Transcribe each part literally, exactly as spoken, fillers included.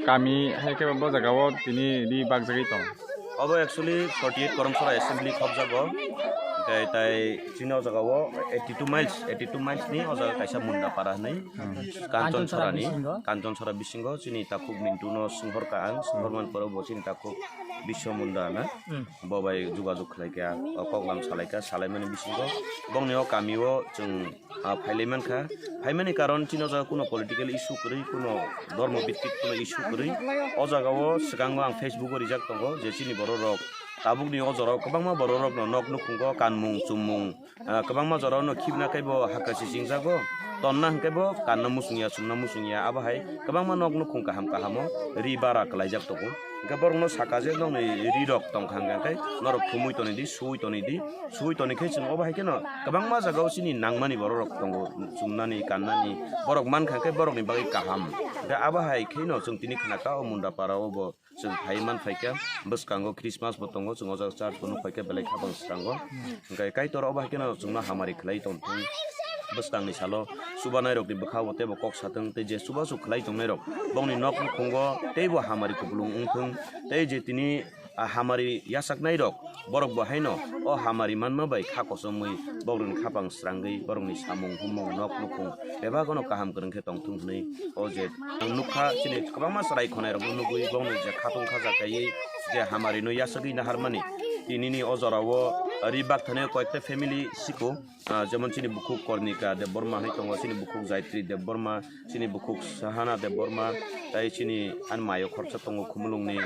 Kami hai khe bo jaga o tini ri bakjagwi tong. Obo actually forty eight Koromsora assembly khobjago. Tei, tei chini o jaga o eighty two miles, eighty two miles ni o jaga kaisa Munda para hinwi. Kanchonsora ni, Kanchonsora bisingo chini takhuk Mintu no swnghorkha ang, swnghormani pore bo chini takhuk Biswa Munda na. Bo bai jugajug khlaikha, o koklam salaikha, salaimani bisingo bongni o kami o chwng ah, phailai mankha. Phaimani karon chini o jaga kuno political issue kwrwi, kuno dhormo bhittik kuno issue kwrwi. O jaga o swkango ang Facebook o rijak tongo je chini borok rok tabukni o jora o kwbangma borok rok no nok nukhungo kanmung chummung, ah, kwbangma jora o no khibna khe bo hakha si chingjago. Tonna hwnkhe bo kanna muchungya, chumna muchungya, abo hai kwbangma nok nukhung kaham kaham o ri bara kwlaijak tongo. Hwnkhe borok no saka je nokni ri rok tongkha hwnkhe norok thumui tonwi di, suwi tonwi di. Suwi toni khe chwng obo hai kheno kwbangma jaga o chini nangmani borok rok tongo, chumnani, kannani borok mankha khe borokni bagwi kaham. Hwnkhe abo hai kheno chwng tini khnakha o Munda para o bo chwng phai man phaikha, bwskango Christmas bo tongo, chwng o jaga church bo nukphaikha belai kha bang srango. Hwnkhe Kaitor obo hai kheno chwngno hamari khlai tongthung. Bwskangni salo chubanai rokni bwkha o teibo kok sathung tei je chubachu khlai tongnai rok bongni nok nukhungo teibo hamari kupulung wngthung tei je tini a hamari yachaknai rok, borok bo haino o hamari manma bai kha kochomwi borokni khapang srangwi borokni samung humung nok nukhung bebagono kaham kwrwng khe tongthung hwnwi o je ang nukha chini kwbangma chwrai khonai rokno nugwi bongni je khatung khaja kaiwi je hamari no yachagwi naharmani tinini o jora o ri bakthani koyekta family siko. Ah, jemon chini bukhuk Kornika Debbarma hinwi tongo, chini bukhuk Jaitri Debbarma, chini bukhuk Sahana Debbarma, tei chini ani mayo khoroksa tongo Khumulungni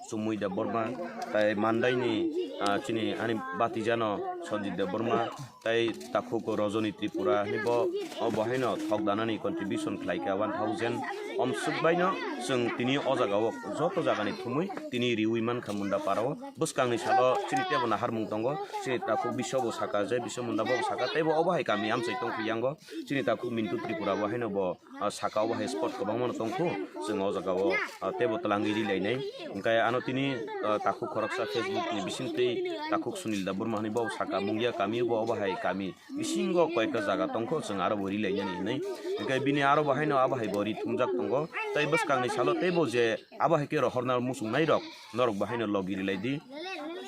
Chumui Debbarma, tei Mandaini, ah, chini ani batijano Sanjit Debbarma, tei takhuk Rajani Tripura hinwi bo, o bo haino thok danani contribution khlaikha one thousand. Omswk baino chwng tini o jaga o joto jagani thumwi tini riwi mankha Munda para o. Bwskangni salo chini teibo naharmung tongo, chini takhuk Biswa bo saka, je Biswa Munda bo saka, teibo obo hai kami amchai tongkha yango, chini takhuk Mintu Tripura bo haino bo, ah, saka obo hai spot kwbangma no tongkhu, chwng o jaga o, ah, teibo twlangwi rilainai. Hwnkhe ano tini, ah, takhuk khoroksa Facebook ni bisingtwi takhuk Sunil Debbarma hinwi bo saka mungya kami bo obo hai kami bisingo koyekta jaga tongkho, chwng aro bo rilainani hinwi. Hwnkhe bini aro bo haino abo hai bo ri thumjak tongo, tei bwskangni salo teibo je abo hai khe rohorna muchungnai rok, norok bo haino logi rilai di.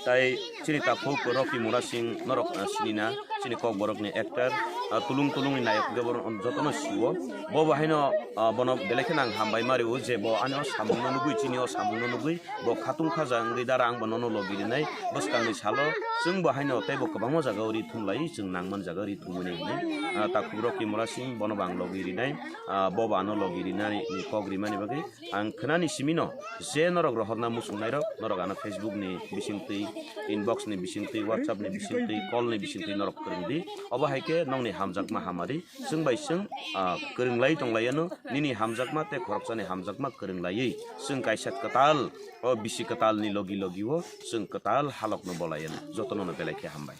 Tai chini takhuk Rocky Murasing norok, ah, sinina, chini kokborokni actor, ah, tulung tulungni nayok hwnkhe bono jotono sio. Bo bo haino, ah, bono belai kheno ang hambai ma rio je bo ani o samungno nugwi, chini o samungno nugwi bo khatung khaja wngwi dara ang bo nono logi rinai. Bwskangni salo chwng bo haino teibo kwbangma jaga o ri thumlai, chwng nangman jaga o ri thumwi nai hinwi, ah, takhuk Rocky Murasing bono bo ang logi rinai, ah, bo bo ano logi rinani kok rimani bagwi. Ang khnani simino je norok rohorna muchungnairok, norok ano Facebook ni bisingtwi, inbox ni bisingtwi, WhatsApp ni bisingtwi, call ni bisingtwi norok kwrwng di. Obo hai khe nokni hamjakma hamari chwng bai chwng, ah, kwrwng lai tong lai ano. Nini hamjakma tei khoroksani hamjakma kwrwng laiwi chwng kaisa kwtal, o bisi kwtal ni logi logi o chwng kwtal halok no bolai ano, jotono no belai khe hambai.